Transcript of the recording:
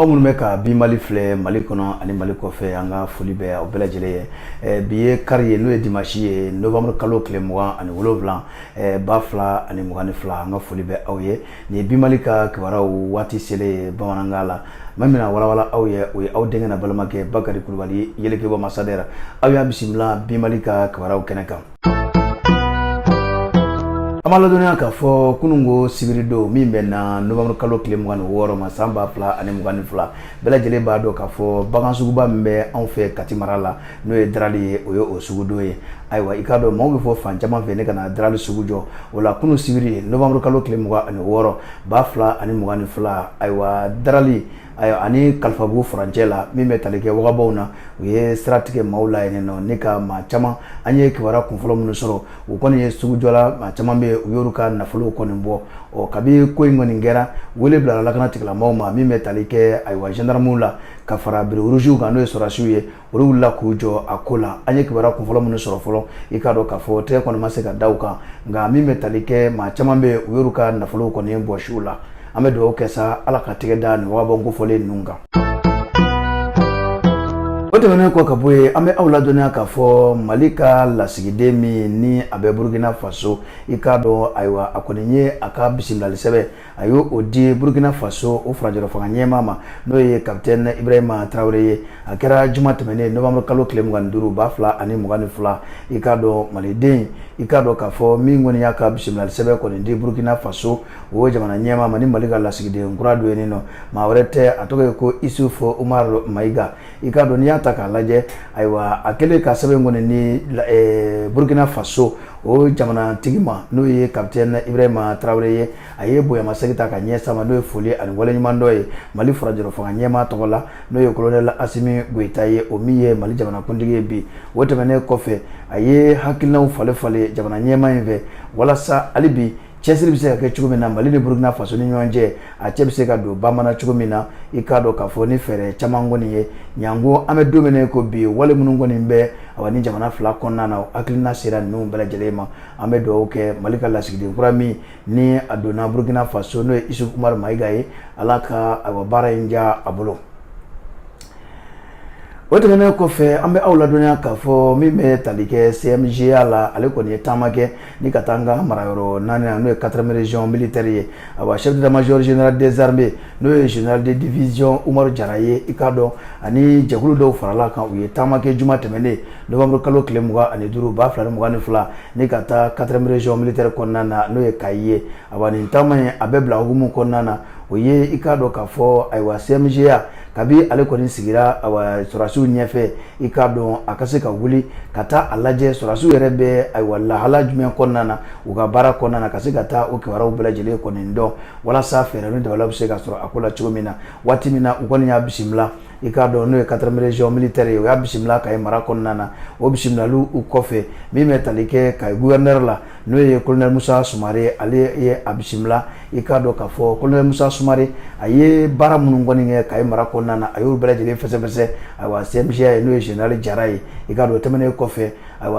Aw minnu bɛ ka Bi Mali filɛ Mali kɔnɔ ani Mali kɔfɛ, an ka foli bɛ aw bɛɛ lajɛlen ye. Bi ye kari ye, n'o ye dimanche ye, novembre kalo tile 27, 2022. An ka foli bɛ aw ye. Nin ye Bi Mali ka kibaruyaw waati selen ye bamanankan la. Maa min bɛna walawala aw ye, o ye aw denkɛ n'a balimakɛ Bakari Kulubali, yeleke bɔ masadɛra. Aw y'a bisimila Bi Mali ka kibaruyaw kɛnɛ kan. An b'a ladɔnniya k'a fɔ kununko sibiridon min bɛ na novembre kalo tile 26 ma, san 2022, bɛɛ lajɛlen b'a dɔn k'a fɔ bagan suguba min bɛ anw fɛ Kati mara la, n'o ye Darali ye, o ye o sugudon ye. Ayiwa, i k'a dɔn maaw bɛ fɔ fan caman fɛ ne ka na Darali sugu jɔ. O la, kunun sibiri, novembre kalo tile 26, 2022, ayiwa, Darali, ayiwa, ani Kalifabugu furancɛ la, min bɛ tali kɛ wagabaw na, u ye sira tigɛ maaw la yen nɔ ne ka maa caman. An ye kibaruya kunfɔlɔ minnu sɔrɔ, u kɔni ye sugujɔla maa caman bɛ yen, u y'olu ka nafolow kɔni bɔ. Ɔ kabi ko in kɔni kɛra, wele bilara lakana tigilamaaw ma, min bɛ tali kɛ, ayiwa, gendarmew la, ka fara béret rougew kan, n'o ye sɔrɔdasiw ye. Olu wulila k'u jɔ a ko la. An ye kibaruya kunfɔlɔ minnu sɔrɔ fɔlɔ, i k'a dɔn k'a fɔ tɛgɛ kɔni ma se ka da u kan, nka min bɛ tali kɛ maa caman bɛ yen, u y'olu ka nafolow kɔni bɔsi u la. An bɛ dugawu kɛ sa, Ala ka tɛgɛ da nin wagabɔ kofɔlen ninnu kan. O tɛmɛnen kɔ ka bɔ yen, an bɛ aw ladɔnniya k'a fɔ Mali ka lasigiden min ni a bɛ Burukina Faso, i k'a dɔn, ayiwa, a kɔni ye a ka bisimilali sɛbɛn, a y'o o di Burukina Faso o furancɛrɔ fanga ɲɛmaa ma, n'o ye capitaine Ibrahima Traoré ye. A kɛra juma tɛmɛnen, novembre kalo tile 25, 2022. I k'a dɔn maliden, i k'a dɔn k'a fɔ min kɔni y'a ka bisimilali sɛbɛn kɔni di Burukina Faso o jamana ɲɛmaa ma ni Mali ka lasigiden kura don yen nɔ, maa wɛrɛ tɛ, a tɔgɔ ye ko Isufu Umaru Mayiga. I k'a dɔn n'i y'a ta k'a lajɛ, ayiwa, a kɛlen ka sɛbɛn kɔni ni Burukina Faso o jamanatigi ma, n'o ye capitaine Ibrahima Traoré ye, a ye bonyamasegin ta ka ɲɛsin a ma, n'o ye foli ani waleɲumandɔn ye Mali furancɛrɔ fanga ɲɛmaa tɔgɔ la, n'o ye colonel Asimi Goyita ye, o min ye Mali jamanakuntigi ye bi. O tɛmɛnen kɔfɛ, a ye hakilinaw falen falen jamana ɲɛmaa in fɛ, walasa hali bi cɛsiri bɛ se ka kɛ cogo min na Mali ni Burukina Faso ni ɲɔgɔn cɛ, a cɛ bɛ se ka don bamanan cogo min na. I k'a dɔn k'a fɔ ni fɛɛrɛ caman kɔni ye ɲango, an bɛ don min ko bi, wale minnu kɔni bɛ, awa, ni jamana fila kɔnɔna na, hakilina sera ninnu bɛɛ lajɛlen ma. An bɛ dugawu kɛ Mali ka lasigiden kura min ni a donna Burukina Faso, n'o ye Isufu Umaru Mayiga ye, Ala ka, awa, baara in diya a bolo. O tɛmɛnen kɔfɛ, an bɛ aw ladɔnniya k'a fɔ min bɛ tali kɛ CMGA la, ale kɔni ye taama kɛ ni ka taa an ka marayɔrɔ naani na, n'o ye quatrième région militaire ye. Awa, chef d'état-major général des armées, n'o ye général de division Umaru Jara ye, i k'a dɔn ani jɛkulu dɔw farala kan, u ye taama kɛ juma tɛmɛnen, novembre kalo tile 25, 2022, ni ka taa quatrième région militaire kɔnɔna na, n'o ye Kayi ye. Awa, nin taama in, a bɛ bila hukumu kɔnɔna na, o ye i k'a dɔn k'a fɔ, ayiwa, CMGA, kabi ale kɔni sigira, ayiwa, sɔrɔdasiw ɲɛfɛ, i k'a dɔn a ka se ka wuli ka taa a lajɛ sɔrɔdasiw yɛrɛ bɛ, ayiwa, lahala jumɛn kɔnɔna na u ka baara kɔnɔna na, ka se ka taa o kibaruyaw bɛɛ lajɛlen kɔni dɔn, walasa fɛɛrɛ ni dabaliw bɛ se ka sɔrɔ a ko la cogo min na. Waati min na u kɔni y'a bisimila, i k'a dɔn n'o ye quatrième région militaire ye, o y'a bisimila Kayi mara kɔnɔna na. O bisimilaliw kɔfɛ, min bɛ tali kɛ Kayi gouverneur la, n'o ye colonel Musa Sumare, ale ye a bisimila. I k'a dɔn k'a fɔ colonel Musa Sumare, a ye baara minnu kɔni kɛ Kayi mara kɔnɔna na, a y'olu bɛɛ lajɛlen fɛsɛfɛsɛ, ayiwa, CMGA ye, n'o ye général Jara ye. I k'a dɔn o tɛmɛnen kɔfɛ, ayiwa.